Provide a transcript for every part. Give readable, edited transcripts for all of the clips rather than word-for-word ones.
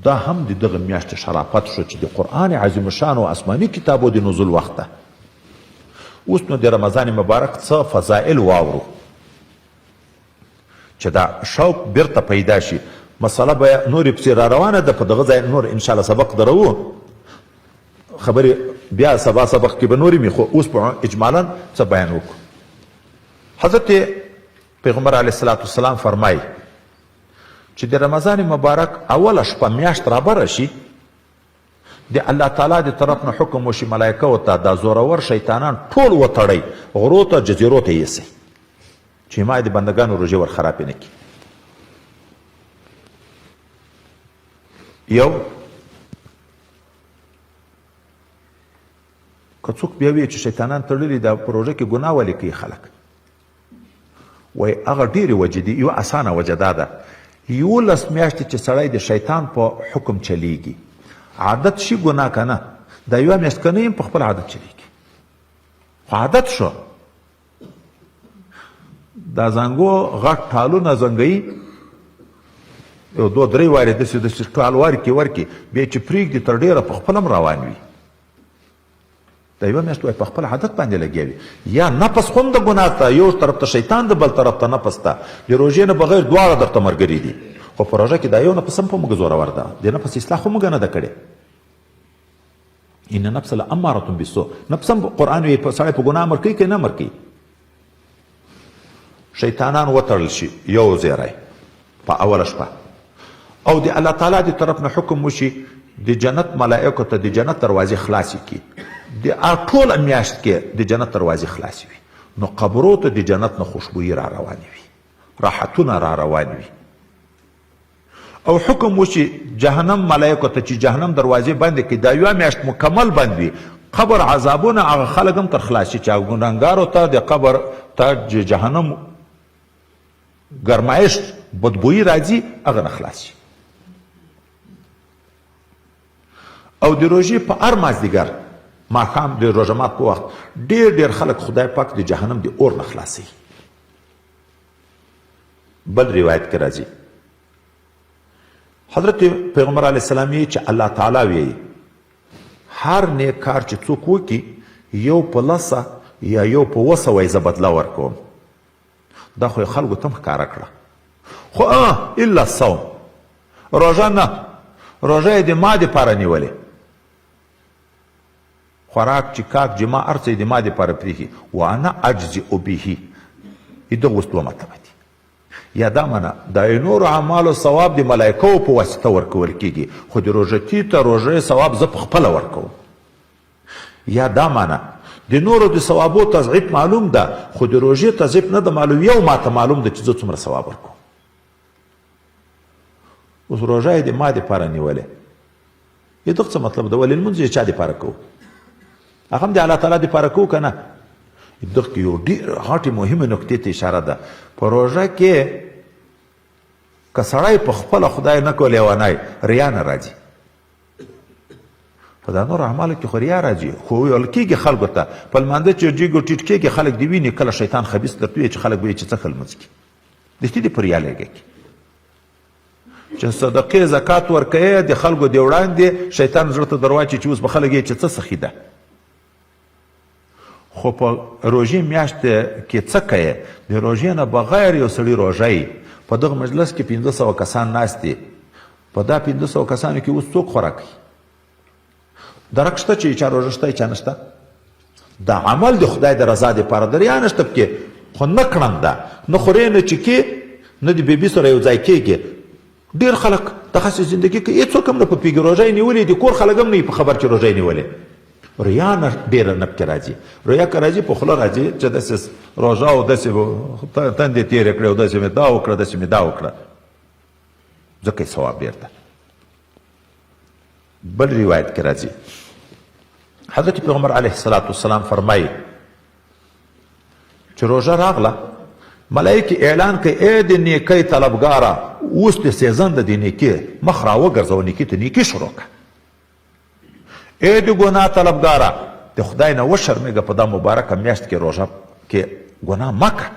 دا هم د دغه میاشتې شرافت شو چې د قرآن عظیم شان او آسماني کتابو د نزول وخت ده. اوس نو د رمضان مبارک څه فضائل واورو چې دا شوق بیرته پیدا شي. مسله به نورې پسې را روانه ده، په دغه ځای نور انشاءالله سبق درو خبرې بیا سبا سبق کې به نورې مې، خو اوس په اجمالا څه بیان وکړو. حضرت پیغمبر علیه الصلاة والسلام فرمایي چې د رمضان مبارک اوله شپه میاشت رابره شي، د الله تعالی د طرف نه حکم وشي ملایکه ورته دا زورور شیطانان ټول وتړئ، غرو ته جزیرو ته یې سئ چې ما د بندګانو روژې ور خرابې نه کړي. یو که څوک بیا وایي چې شیطانان تړلي دا په روژه کې ګناه ولې کوي خلک، وایي هغه ډېرې وجې دي. یوه اسانه وجه دا ده، 11 میاشتې چې سړی د شیطان په حکم چلیږي، عادت شي ګناه که نه، دا یوه میاشت که نه یم په خپل عادت چلیږي، خو عادت شو. دا زنګو غټ ټالونه زنګوي، یو دوه درې وارې داسې داسې ټال ورکي ورکي، بیا چې پرېږدي تر ډېره په خپل هم روان وي. دا یوه میاشت وایي په خپل عادت باندې لګیا وي. یا نفس خو هم د ګناه ته، یو طرف ته شیطان د بل طرف ته نفس ته، د روژې نه بغیر دواړه درته ملګري دي. خو په روژه کې دا یو نفس هم په موږ زورور ده، د نفس اصلاح خو موږ نه ده کړې. ان نفس لاماره بالسوء، نفس هم قرآن وایي سړی په ګناه امر کوي که نه امر کوي. شیطانان وتړل شي یو زیری په اوله شپه، او د الله تعالی د طرف نه حکم وشي د جنت ملائکو ته د جنت دروازې خلاصې کړي، د ټوله میاشت کې د جنت دروازې خلاصې وي، نو قبرو ته د جنت نه خوشبویي را روانې وي، راحتونه را روان وي. او حکم وشي جهنم ملائکو ته چې جهنم دروازې بندې کړي، دا یوه میاشت مکمل بند وي، قبر عذابونه هغه خلک هم تر خلاص شي چې هغه ګناهګارو ته د قبر ته جهنم ګرمایش بدبویي راځي، هغه نه خلاص شي. او د روژې په هر مازدیګر ماښام د روژه مات په وخت ډېر ډېر خلک خدای پاک د جهنم د اور نه خلاصوي. بل روایت کې راځي حضرت پیغمبر علیه السلام یې چې الله تعالی ویي هر نیک کار چې څوک وکړي یو په لسه یا یو په 200 یې زه بدله ورکوم. دا خو یې خلکو ته هم ښکاره کړه، خو الا الصوم، روژه نه، روژه یې د ما دپاره نیولې، خوراک چکاک جما هر څه یې د ما دپاره پرېښي، وانا اجزئ به. دغه اوس دوه مطلبه دي. یا دا معنا د نورو اعمالو ثواب د ملایکو په واسطه ورکول کېږي، خو د روژتي ته روژې ثواب زه په خپله ورکوم. یا دا معنا د نورو د ثوابو تضعیف معلوم ده، خو د روژې تضعیف نه ده معلوم، یو ماته معلوم ده چې زه څومره ثواب ورکوم. اوس روژه یې د ما دپاره نیولې، یې دغه څه مطلب ده؟ ولې لمونځ یې چا دپاره کوو؟ هغه هم د الله تعالی دپاره کوو که نه؟ دغه کې یو ډېر غټې مهمې نکتې ته اشاره ده. په روژه کې که سړی په خپله خدای نه کو لیونی، ریا نه راځي. په دا نور اعمالو کې خو ریا راځي، خو ویل کېږي خلکو ته په لمانځه چې جګ او ټیټ کېږي خلک دې ویني، کله شیطان خبیث درته وایي چې خلک به یې چې څه ښه لمونځ کړي، دښتې دې په ریا لګه کړي. چې صدقې زکات ورکوې د خلکو د وړاندې شیطان زړه ته درواچي چې اوس به خلک یې چې څه سخي ده. خو په روژې میاشت کې څه کوې؟ د روژې نه بغیر یو سړي روژه یي، په دغه مجلس کې 500 کسان ناست دي، په دا 500 کسانو کې اوس څوک خوراک کوي؟ درک شته چې چا روژه شته چا نشته؟ دا عمل د خدای د رضا دپاره د ریا نشته پکې، خو نه کړم ده، نه خورې نه چکې نه د بیبي سره یو ځای کېږي. ډېر خلک دغسې زندګي کوي، هېڅوک هم نه په پوهېږي، روژه یې نیولې، د کور خلک هم نه په خبر چې روژه یې نیولې. ریا نه ډېره نه پکې راځي، ریا که راځي په خوله راځي چې داسې روژه او داسې تندې تېرې کړې او داسې مې دا وکړه داسې مې دا وکړه، ځکه یې ثواب ډېر ده. بل روایت کې راځي حضرت پیغمبر علیه الصلاة والسلام فرمایي چې روژه راغله، ملایکې اعلان کوي ای د نیکۍ طلبګاره، اوس د سیزن د دې نیکي مخ راوګرځوه، نیکي ته نیکي شروع کړه. ای د ګناه طلبګاره، د خدای نه وشرمېږه، په دا مبارکه میاشت کې روژه کې ګناه مه کړه،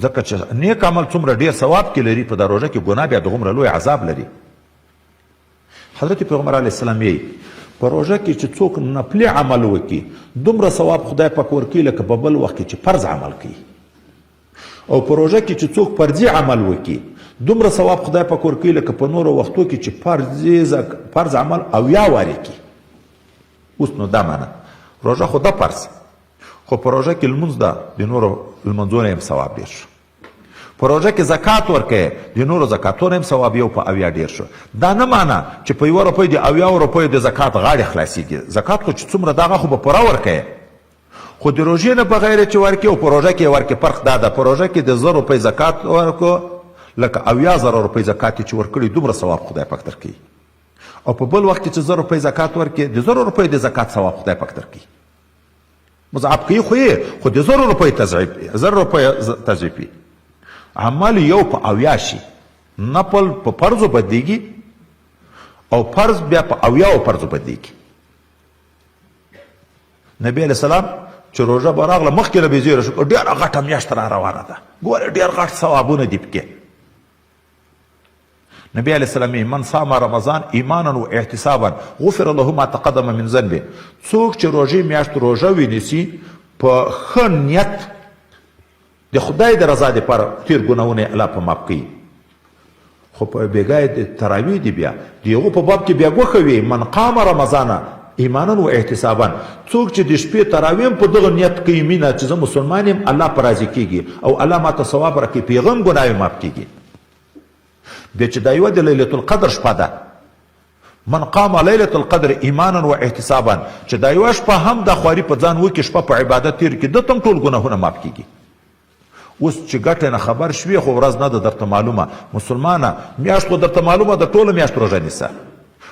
ځکه چې نیک عمل څومره ډېر ثواب کې لري، په دا روژه کې ګناه بیا دغومره لوی عذاب لري. حضرت پیغمبر علیه السلام یې په روژه کې چې څوک نفلي عمل وکړي، دومره ثواب خدای پاک ورکوي لکه په بل وخت کې چې فرض عمل کوي. او په روژه کې چې څوک فرضي عمل وکړي، دومره ثواب خدای پاک ورکوي لکه په نورو وختو کې چې فرض عمل 70 وارې کوي. اوس نو دا معنی روژه خو ده فرض، خو په روژه کې لمونځ ده، د نورو لمونځونو یې هم ثواب ډېر شو. په روژه کې زکات ورکوې، د نورو زکاتونو هم ثواب یو په 70 ډېر شو. دا نه معنی چې په یوه روپۍ د 70 روپیو د زکات غاړې خلاصېږي. زکات خو چې څومره ده هغه خو به پوره ورکوې، خو د روژې نه بغیر چې ورکې او په روژه کې یې ورکې فرق دا ده، په روژه کې د 1000 روپۍ زکات ورکو لکه 70,000 روپۍ زکات یې چې ورکړي دومره ثواب خدای پاک درکوي. او په بل وخت کې چې 1000 روپۍ زکات ورکې، د 1000 روپیو د زکات ثواب خدای پاک درکوي. مضاعف کوي خو یې، خو د 1000 روپۍ تضعیف، 1000 روپۍ تضعیف وي. عمل یو په 70 شي، نفل په فرضو بدلیږي او فرض بیا په 70 فرضو بدلیږي. نبی علیه السلام چې روژه به راغله مخکې له بې زیره شو، ډېره غټه میاشت را روانه ده، ګوره ډېر غټ ثوابونه دي پکې. نبی علیه السلام یې من صام رمضان ایمانا و احتسابا غفر له ما تقدم من ذنبه، څوک چې روژې میاشت روژه ونیسي په ښه نیت د خدای د رضا دپاره تېر ګناهونه یې الله په معاف کوي. خو په بېګا یې د تراویح دي بیا د هغو په باب کې بیا ګوښه وي، من قام رمضان ایمانا و احتسابا، څوک چې د شپې تراویح هم په دغه نیت کوي مینه چې زه مسلمان یم، الله په راضي کېږي او الله ما ته ثواب راکوي، په هغه هم ګناوې معاف کېږي. بیا چې دا یوه د لیلة القدر شپه ده، من قام لیلة القدر ایمانا و احتسابا، چې دا یوه شپه هم دا خواري په ځان وکړي، شپه په عبادت تېر کړي، ده ته هم ټول ګناهونه معاف کېږي. اوس چې ګټې نه خبر شوې خو ورځ نه ده درته معلومه، مسلمانه میاشت خو درته معلومه ده، ټوله میاشت روژه نیسه،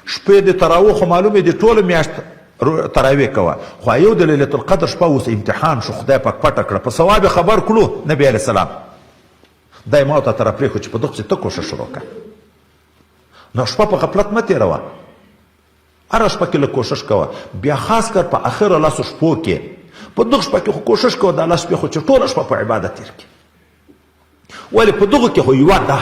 شپې د تراویح خو معلومې دي، ټوله میاشت تراویح کوه، خو یو د لیلة القدر شپه اوس امتحان شو، خدای پاک پټه کړه، په ثواب یې خبر کړو نبي علیه السلام، دا یې ما ته تر پرېښود چې په دغه پسې ته کوشش شروع کړه. نو شپه په غفلت مه تېروه، هره شپه کې لږ کوشش کوه، بیا خاص کر په اخره لسو شپو کې، په دغه شپه کې خو کوشش کوه دا لس شپې خو چې ټوله شپه په عبادت تېر کړي. ولې په دغو کې خو یوه ده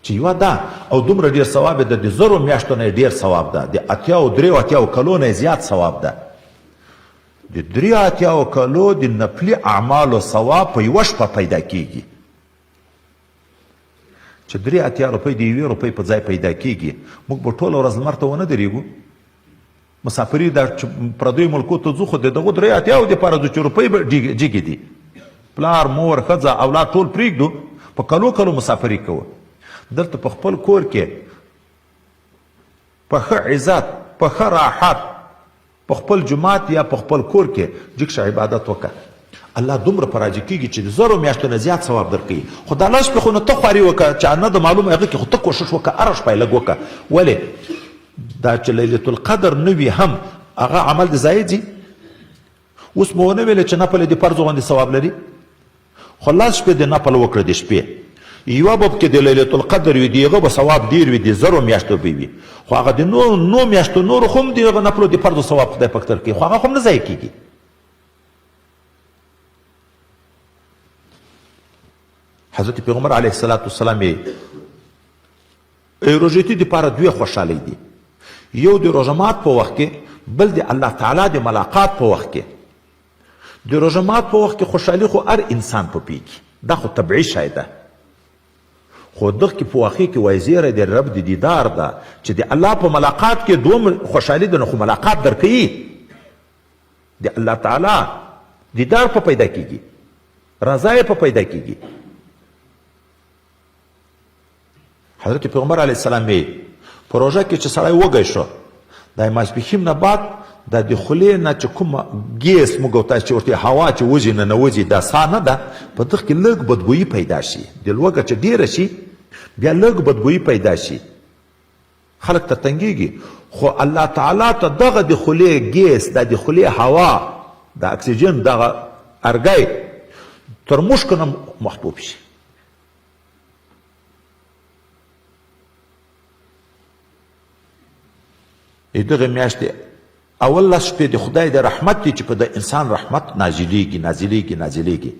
چې یوه ده او دومره ډېر ثواب یې ده، د 1000 میاشتو نه یې ډېر ثواب ده، د 83 80 کلو نه یې زیات ثواب ده. د 83 کلو د نفلي اعمالو ثواب په یوه شپه پیدا کیږي، چې 83 روپۍ د یوې روپۍ په ځای پیدا کیږي. موږ به ټوله ورځ لمر ته ونه درېږو، مسافري دا چې پردیو ملکو ته ځو، خو د دغو 83 دپاره ځو چې روپۍ به جګې دي، پلار مور ښځه اولاد ټول پرېږدو، په کلو کلو مسافري کوو. دلته په خپل کور کې په ښه عزت، په ښه راحت، په خپل جومات یا په خپل کور کې جګ شه عبادت وکړه، الله دومره په راضي کېږي چې د 1000 میاشتو نه زیات ثواب درکوي. خو دا لس شپې خو نو ته خواري وکړه، چې نه د معلومه هغه کې خو ته کوشش وکړه، هره شپه یې لږ وکړه. ولې دا چې لیلة القدر نه وي هم هغه عمل دې ضایع ځي. اوس مو ونه ویلې چې نفل یې د فرض غوندې ثواب لري، خو لس شپې د نفل وکړه، د شپې یوه به پکې د لیلة القدر وي، د هغه به ثواب ډېر وي، د 1000 میاشتو به وي، خو هغه د نو میاشتو نورو خو هم د هغه نفلو د فرضو ثواب خدای پاک درکوي، خو هغه خو هم نه ضایع کېږي. حضرت پیغمبر علیه الصلاة والسلام یې روژتي دپاره دوې خوشحالۍ دي، یو د روژه مات په وخت کې، بل د الله تعالی د ملاقات په وخت کې. د روژه مات په وخت کې خوشحالي خو هر انسان په پیږي، دا خو طبعي شی ده، خو دغه کې په واقع کې وایي زیری د رب د دیدار ده چې د الله په ملاقات کې دوم خوشحالي ده، نو خو ملاقات درکوي، د الله تعالی دیدار په پیدا کیږي، رضا یې په پیدا کیږي. حضرت پیغمبر علیه السلام یې په روژه کې چې سړی وږی شو، دا ماسپښین نه بعد دا د خولې نه چې کوم ګیس موږ او تاسو چې ورته هوا چې وځي ننوځي، دا سا نه ده، په دغه کې لږ بدبویي پیدا شي، د لوږه چې ډېره شي بیا لږ بدبویي پیدا شي، خلک ته تنګېږي، خو الله تعالی ته دغه د خولې ګیس، دا د خولې هوا، د اکسیجن دغه ارګی تر مشکو نه محبوب شي. دغه میاشتې اول لس شپې د خدای د رحمت دی چې په د انسان رحمت نازلېږي نازلېږي نازلېږي.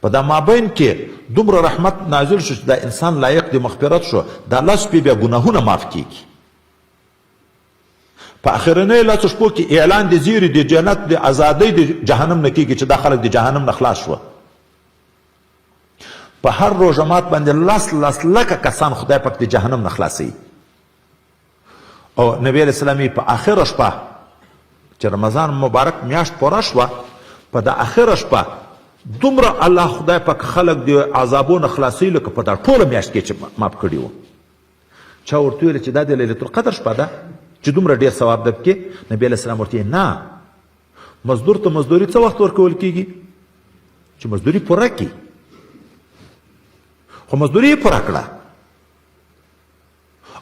په دا مابین کې دومره رحمت نازل شو چې دا انسان لایق د مغفرت شو، دا لس شپې بیا ګناهونه معاف کیږي. په اخرنیو لسو شپو کې اعلان د زیری د جنت د ازادۍ د جهنم نه کیږي چې دا خلک د جهنم نه خلاص شوه. په هر روژه مات باندې لس لس لکه کسان خدای پاک د جهنم نه خلاصوي. او نبی علیه السلام یې په اخره شپه چې رمضان مبارک میاشت پوره شوه، په دا اخره شپه دومره الله خدای پاک خلک د عذابو نه خلاصوي لکه په دا ټوله میاشت کې چې معاف کړي وو. چا ورته ویل چې دا د لیلة القدر شپه ده چې دومره ډېر ثواب ده پکې؟ نبی علیه السلام ورته نه، مزدور ته مزدوري څه وخت ورکول کېږي؟ چې مزدوري پوره کړي. خو مزدوري یې پوره کړه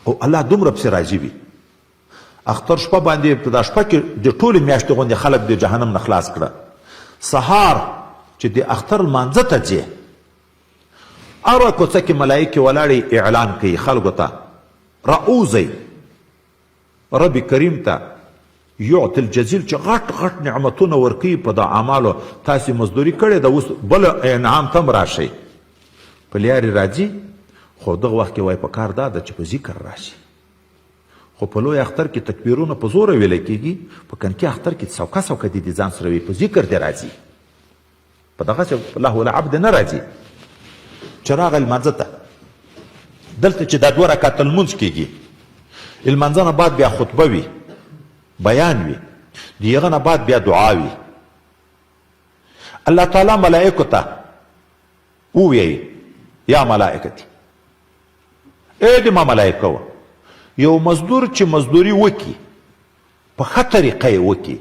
او الله دومره پسې راضي وي. اختر شپه باندې په دا شپه کې د ټولې میاشتې غوندې خلک د جهنم نه خلاص کړه. سهار چې د اختر لمانځه ته ځې، هره کوڅه کې ملایکې ولاړې اعلان کوي خلکو ته، راوځئ رب کریم ته، یعطي الجزیل، چې غټ غټ نعمتونه ورکوي په دا اعمالو تاسې مزدوري کړې ده، اوس بل انعام ته هم راشئ. په لیارې راځي، خو دغه وخت کې وایي په کار دا ده چې په ذکر راشي. خو په لوی اختر کې تکبیرونه په زوره ویل کېږي، په کنکي اختر کې سوکه سوکه دي د ځان سره وي، په ذکر دې راځي، په دغسې لهو لعب دې نه راځي. چې راغی لمانځه ته، دلته چې دا دوه رکعته لمونځ کېږي، لمانځه نه بعد بیا خطبه وي، بیان وي، د هغه نه بعد بیا دعا وي. الله تعالی ملائکو ته وویایي، یا ملائکتي، ای د ما ملائکه، یو مزدور چې مزدوري وکړي په ښه طریقه یې وکړي،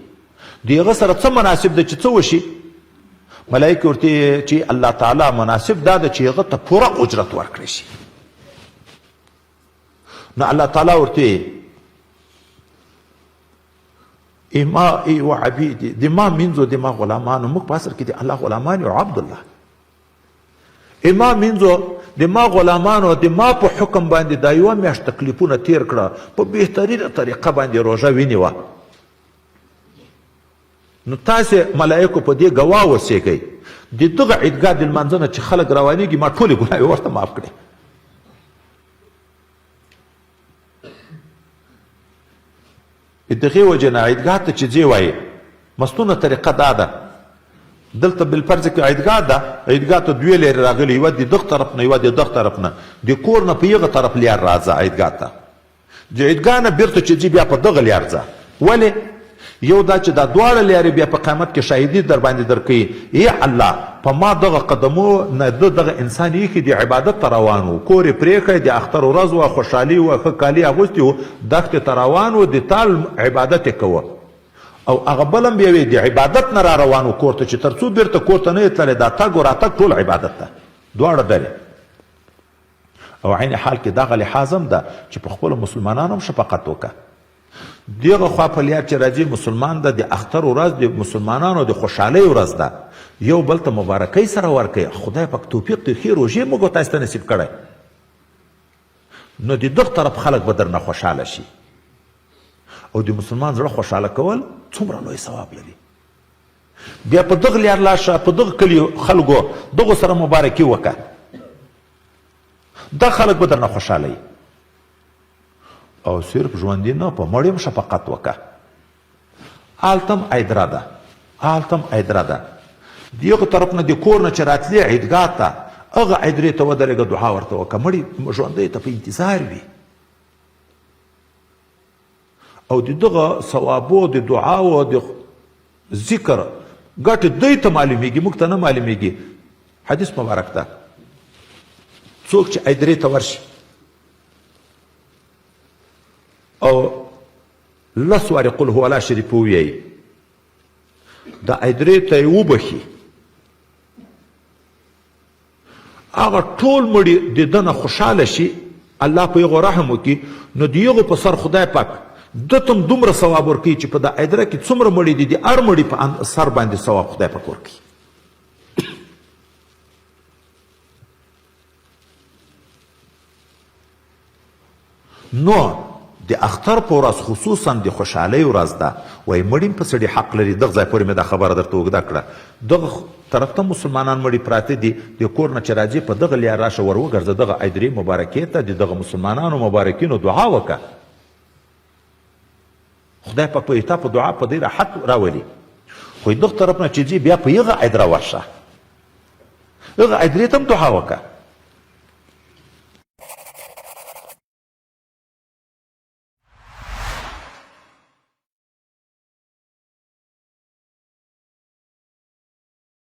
د هغه سره څه مناسب ده چې څه وشي؟ ملائکه ورته چې الله تعالی مناسب دا ده چې هغه ته پوره اجرت ورکړي شي. نو الله تعالی ورته ایما ای و عبیدی، د ما مینځو د ما غلامانو، موږ په اصل کې د الله غلامان یو، عبد الله. ما مینځو د ما غلامانو د ما په حکم باندې دا یوه میاشت تکلیفونه تیر کړه، په بهترینه طریقه باندې روژه ونیوه. نو تاسې ملایکو په دې ګواه اوسېږئ، د دغه عیدګاه د لمانځه نه چې خلک روانېږي ما ټولې ګناوې ورته معاف کړې. د دغې وجې نه عیدګاه ته چې ځې وایې مستونه طریقه دا ده، دلته بالفرض کې عیدګاه ده، عیدګاه ته دوې لارې راغلي، یوه د دغه طرف نه یوه د دغه طرف نه، د کور نه په یغه طرف لیار راځه عیدګاه ته، د عیدګاه نه بیرته چې ځي بیا په دغه لیار ځه. ولې؟ یو دا چې دا دواړه لیارې بیا په قیامت کې شاهدي در باندې درکوي، ای الله په ما دغه قدمو نه ده دغه انسان ایښي دی، عبادت ته روان و، کور یې پرېښی، د اختر ورځ وه، خوشحالي وه، ښه کالي اغوستي وو، دښتې ته روان و، د تا عبادت یې کوه. او هغه بل هم بیا وي د عبادت نه را روان و کور ته، چې تر څو بیرته کور ته نه یې تللی، دا تګ و راتګ ټول عبادت ده، دواړه ډلې. او عین حال کې دغه لحاظ هم ده چې په خپلو مسلمانانو هم شفقت وکړه. دغه خوا په لیار چې راځي مسلمان ده، د اختر ورځ د مسلمانانو د خوشحالۍ ورځ ده، یو بل ته مبارکۍ سره ورکوي. خدای پاک توفیق د ښې روژې موږ تاسو ته نصیب کړی، نو د دغه طرف خلک به درنه خوشحاله شي. او د مسلمان زړه خوشحاله کول څومره لوی ثواب لري. بیا په دغه لیار لاړ شه، په دغه کلي خلکو دغو سره مبارکي وکړه، دا خلک به درنه خوشحاله وي. او صرف ژوندي نه، په مړي هم شفقت وکړه. هلته هم عیدره ده، هلته هم عیدره ده. دغه طرف نه د کور نه چې راتلې عیدګاه ته، هغه عیدرې ته ودرېږه، دعا ورته وکړه، مړي ژوندی ته په انتظار وي. او د دغه ثوابو د دعاو د ذکر ګټې دوی ته معلومیږي، موږ ته نه معلومیږي. حدیث مبارک ده، څوک چې عیدرې ته ورشي او لس وارې قل هو الله شریف ووایي، د عیدرې ته یې وبښي، هغه ټول مړي د ده نه خوشحاله شي، الله په هغو رحم وکړي، نو د هغو په سر خدای پاک ده ته هم دومره ثواب ورکوي چې په دا ادره کې څومره مړي دي، د هر مړي په سر باندې ثواب خدای پاک ورکوي. نو د اختر په ورځ خصوصا د خوشحالۍ ورځ ده، وایي مړي هم په سړي حق لري. دغه ځای پورې مې دا خبره درته اوږده کړه. دغه طرف ته مسلمانان مړي پراته دي، د کور نه چې راځې په دغه لیار راشه ور وګرځه، دغه ادرې مبارکې ته د دغه مسلمانانو مبارکینو دعا وکړه. خدای پاک په تا په دعا په دې راحت راولي. خو دغه طرف نه چې ځي بیا په هغه ادره ورشه، هغه ادرې ته هم دعا وکړه.